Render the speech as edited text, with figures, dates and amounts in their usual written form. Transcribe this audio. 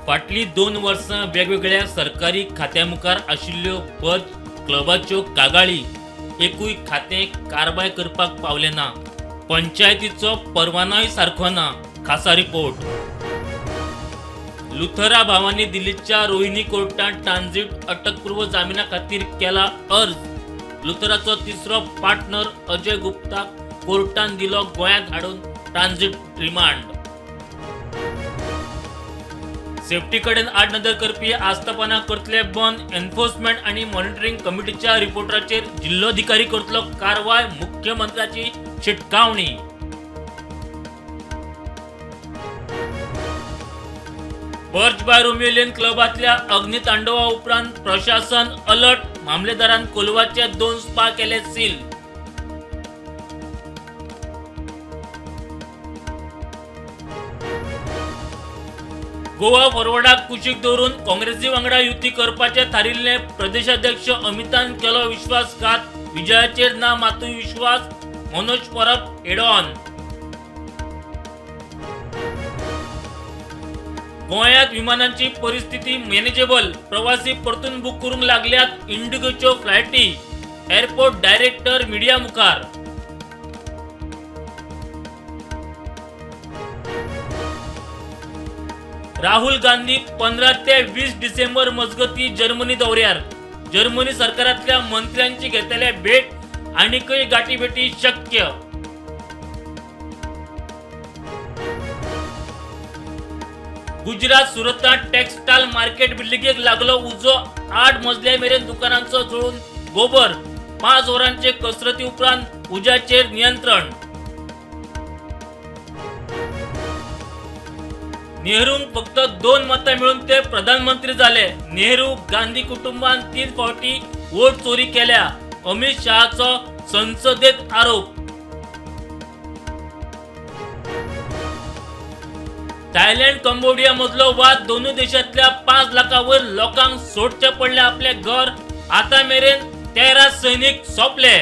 फाटलीं 2 वर्सां वेगवेगळ्या सरकारी खात्या मुखार आशिल्ल्यो बर्च क्लबाच्यो कागाळी एकूय खातें कारवाय करपाक पावलें ना. पंचायतीचो परवानोय सारको ना. खासा रिपोर्ट. लुथरा भावांनी दिल्लीच्या रोहिणी कोर्टात ट्रान्झिट अटकपूर्व जामिना खातीर केला अर्ज. लुथराचो तिसरो पार्टनर अजय गुप्ताक कोर्टान दिलो गोंयांत हाडून ट्रान्झिट रिमांड. सेफ्टी कडेन आडनदर करपी आस्थापनां करतले बंद. एन्फोर्समेंट आनी मॉनिटरींग कमिटीच्या रिपोर्टाचेर जिल्लोधिकारी करतलो कारवाय. मुख्यमंत्र्याची शिटकावणी. बर्च बाय रोमियो लेन क्लबांतल्या अग्नितांडवा उपरांत प्रशासन अलर्ट. मामलेदारान कोलवाचे 2 स्पा केले सील. गोवा फॉरवर्डाक कुशीक दवरून काँग्रेसी वांगडा युती करपाचें थारिल्लें. प्रदेशाध्यक्ष अमितान केलो विश्वासघात. विजयाचेर ना मातूय विश्वास. मनोज परब हेड ऑन. गोंयांत विमानांची परिस्थिती मॅनेजेबल. प्रवासी परतून बूक करूंक लागल्यात इंडिगोच्यो फ्लायटी. एअरपोर्ट डायरेक्टर मिडिया मुखार. राहुल गांधी 15 ते 20 डिसेंबर मजगती जर्मनी दौऱ्यार. जर्मनी सरकारांतल्या मंत्र्यांची घेतले भेट. आनीकय गाठीभेटी शक्य. गुजरात सुरतांत टेक्सटायल मार्केट बिल्डिंगेक लागलो उजो. 8 मजल्या मेरेन दुकानांचो जळून गोबर. 5 वरांचे कसरती उपरांत उज्याचेर नियंत्रण. नेहरूंक फक्त 2 मतां मेळून ते प्रधानमंत्री जाले. नेहरू गांधी कुटुंबान 3 फावटी वोट चोरी केल्या. अमित शहाचो संसदेत आरोप. थायलंड कंबोडिया मदलो वाद. दोनूय देशांतल्या 5 लाखां वयर लोकांक सोडचें पडलें आपलें घर. आतां मेरेन 13 सैनिक सोंपले.